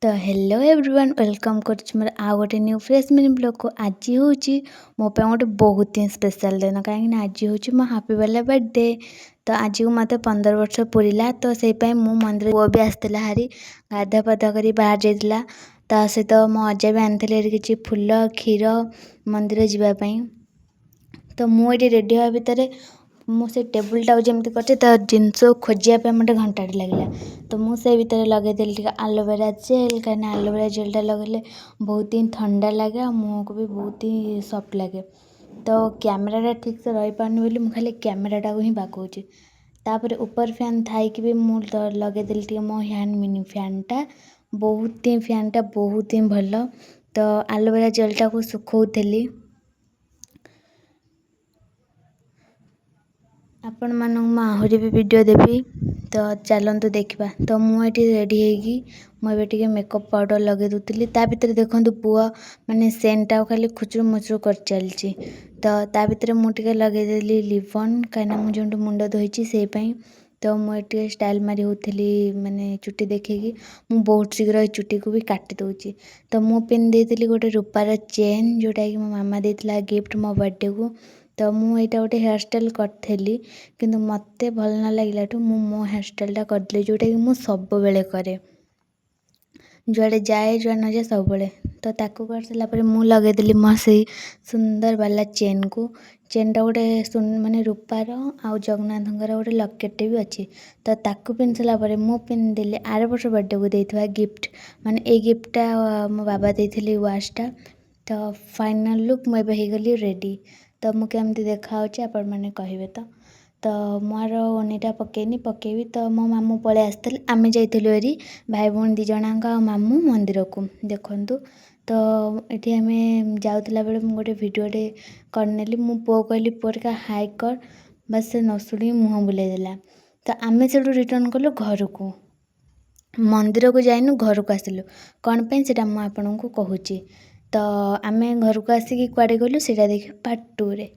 ତ hello everyone, welcome କରୁଛି ମୋର ଆଉ ଗୋଟେ ନ୍ୟୁ ଫ୍ରେଶ୍ ମିନି ବ୍ଲଗ୍କୁ। ଆଜି ହେଉଛି ମୋ ପାଇଁ ଗୋଟେ ବହୁତ ହିଁ ସ୍ପେଶାଲ୍ ଦିନ, କାହିଁକିନା ଆଜି ହେଉଛି ମୋ ହାପି ବାଲା ବର୍ଥଡ଼େ। ତ ଆଜିକୁ ମୋତେ 15 ବର୍ଷ ପୁରିଲା। ତ ସେଇ ପାଇଁ ମୁଁ ମନ୍ଦିର, ପୁଅ ବି ଆସିଥିଲା ହାରି, ଗାଧୁଆ ପାଧୁଆ କରି ବାହାରି ଯାଇଥିଲା। ତା ସହିତ ମୋ ଅଜା ବି ଆଣିଥିଲେ ଏଠି କିଛି ଫୁଲ, କ୍ଷୀର ମନ୍ଦିର ଯିବା ପାଇଁ। ତ ମୁଁ ଏଠି ରେଡ଼ି ହେବା ଭିତରେ ମୁଁ ସେ ଟେବୁଲଟାକୁ ଯେମିତି କରିଛି, ତା ଜିନିଷ ଖୋଜିବା ପାଇଁ ମୋତେ ଘଣ୍ଟାଟେ ଲାଗିଲା। ତ ମୁଁ ସେ ଭିତରେ ଲଗେଇଦେଲି ଟିକେ ଆଲୋଭେରା ଜେଲ୍, କାହିଁକିନା ଆଲୋଭେରା ଜେଲ୍ଟା ଲଗେଇଲେ ବହୁତ ହିଁ ଥଣ୍ଡା ଲାଗେ ଆଉ ମୁହଁକୁ ବି ବହୁତ ହିଁ ସଫ୍ଟ ଲାଗେ। ତ କ୍ୟାମେରାଟା ଠିକ୍ସେ ରହିପାରୁନି ବୋଲି ମୁଁ ଖାଲି କ୍ୟାମେରାଟାକୁ ହିଁ ବାଗଉଛି। ତାପରେ ଉପର ଫ୍ୟାନ୍ ଥାଇକି ବି ମୁଁ ଲଗେଇଦେଲି ଟିକେ ମୋ ହ୍ୟାଣ୍ଡ ମିନି ଫ୍ୟାନ୍ଟା। ବହୁତ ହିଁ ଫ୍ୟାନ୍ଟା ବହୁତ ହିଁ ଭଲ। ତ ଆଲୋଭେରା ଜେଲ୍ଟାକୁ ଶୁଖଉଥିଲି। ଆପଣମାନଙ୍କୁ ମୁଁ ଆହୁରି ବି ଭିଡ଼ିଓ ଦେବି, ତ ଚାଲନ୍ତୁ ଦେଖିବା। ତ ମୁଁ ଏଠି ରେଡ଼ି ହେଇକି ମୁଁ ଏବେ ଟିକେ ମେକଅପ୍ ପାଉଡ଼ର ଲଗେଇ ଦେଉଥିଲି। ତା ଭିତରେ ଦେଖନ୍ତୁ, ପୁଅ ମାନେ ସେଣ୍ଟଟାକୁ ଖାଲି ଖୁଚୁରୁ ମୁଚୁରୁ କରିଚାଲିଛି। ତ ତା ଭିତରେ ମୁଁ ଟିକେ ଲଗେଇଦେଲି ଲିଭନ୍, କାହିଁକିନା ମୁଁ ଯେଉଁଠୁ ମୁଣ୍ଡ ଧୋଇଛି ସେଇ ପାଇଁ। ତ ମୁଁ ଏଠି ଟିକେ ଷ୍ଟାଇଲ୍ ମାରି ହେଉଥିଲି, ମାନେ ଚୁଟି ଦେଖେଇକି। ମୁଁ ବହୁତ ଶୀଘ୍ର ଏ ଚୁଟିକୁ ବି କାଟି ଦେଉଛି। ତ ମୁଁ ପିନ୍ଧି ଦେଇଥିଲି ଗୋଟେ ରୂପାର ଚେନ୍, ଯେଉଁଟାକି ମୋ ମାମା ଦେଇଥିଲା ଗିଫ୍ଟ ମୋ ବର୍ଥଡ଼େକୁ। ତ ମୁଁ ଏଇଟା ଗୋଟେ ହେୟାର୍ ଷ୍ଟାଇଲ୍ କରିଥିଲି, କିନ୍ତୁ ମୋତେ ଭଲ ନ ଲାଗିଲାଠୁ ମୁଁ ମୋ ହେୟାର୍ ଷ୍ଟାଇଲ୍ଟା କରିଦେଲି, ଯେଉଁଟାକି ମୁଁ ସବୁବେଳେ କରେ, ଯୁଆଡ଼େ ଯାଏ ଯୁଆଡ଼େ ନ ଯାଏ ସବୁବେଳେ। ତ ତାକୁ କରିସାରିଲା ପରେ ମୁଁ ଲଗେଇଦେଲି ମୋ ସେଇ ସୁନ୍ଦର ବାଲା ଚେନ୍କୁ। ଚେନ୍ଟା ଗୋଟେ ମାନେ ରୂପାର ଆଉ ଜଗନ୍ନାଥଙ୍କର ଗୋଟେ ଲକେଟ୍ଟେ ବି ଅଛି। ତ ତାକୁ ପିନ୍ଧି ସାରିଲା ପରେ ମୁଁ ପିନ୍ଧିଦେଲି ଆର ବର୍ଷ ବର୍ଥଡ଼େକୁ ଦେଇଥିବା ଗିଫ୍ଟ, ମାନେ ଏଇ ଗିଫ୍ଟଟା ମୋ ବାବା ଦେଇଥିଲେ, ୱାଚ୍ଟା। ତ ଫାଇନାଲ୍ ଲୁକ୍ ମୁଁ ଏବେ ହେଇଗଲି ରେଡ଼ି। ତ ମୁଁ କେମିତି ଦେଖାହେଉଛି ଆପଣମାନେ କହିବେ। ତ ମୋର ଓନିଟା ପକେଇନି, ପକେଇବି। ତ ମୋ ମାମୁଁ ପଳେଇ ଆସିଥିଲେ, ଆମେ ଯାଇଥିଲୁ ହେରି ଭାଇ ଭଉଣୀ ଦୁଇ ଜଣଙ୍କ ଆଉ ମାମୁଁ ମନ୍ଦିରକୁ। ଦେଖନ୍ତୁ, ତ ଏଠି ଆମେ ଯାଉଥିଲା ବେଳେ ମୁଁ ଗୋଟେ ଭିଡ଼ିଓଟେ କରିନେଲି। ମୁଁ ପୁଅ କହିଲି, ପୁଅ ଟିକେ ହାଇ କର। ବାସ୍, ସେ ନ ଶୁଣିକି ମୁହଁ ବୁଲେଇ ଦେଲା। ତ ଆମେ ସେଠୁ ରିଟର୍ଣ୍ଣ କଲୁ ଘରକୁ, ମନ୍ଦିରକୁ ଯାଇନୁ। ଘରକୁ ଆସିଲୁ କ'ଣ ପାଇଁ, ସେଇଟା ମୁଁ ଆପଣଙ୍କୁ କହୁଛି। ତ ଆମେ ଘରକୁ ଆସିକି କୁଆଡ଼େ ଗଲୁ, ସେଇଟା ଦେଖିବେ ପାର୍ଟ 2ରେ।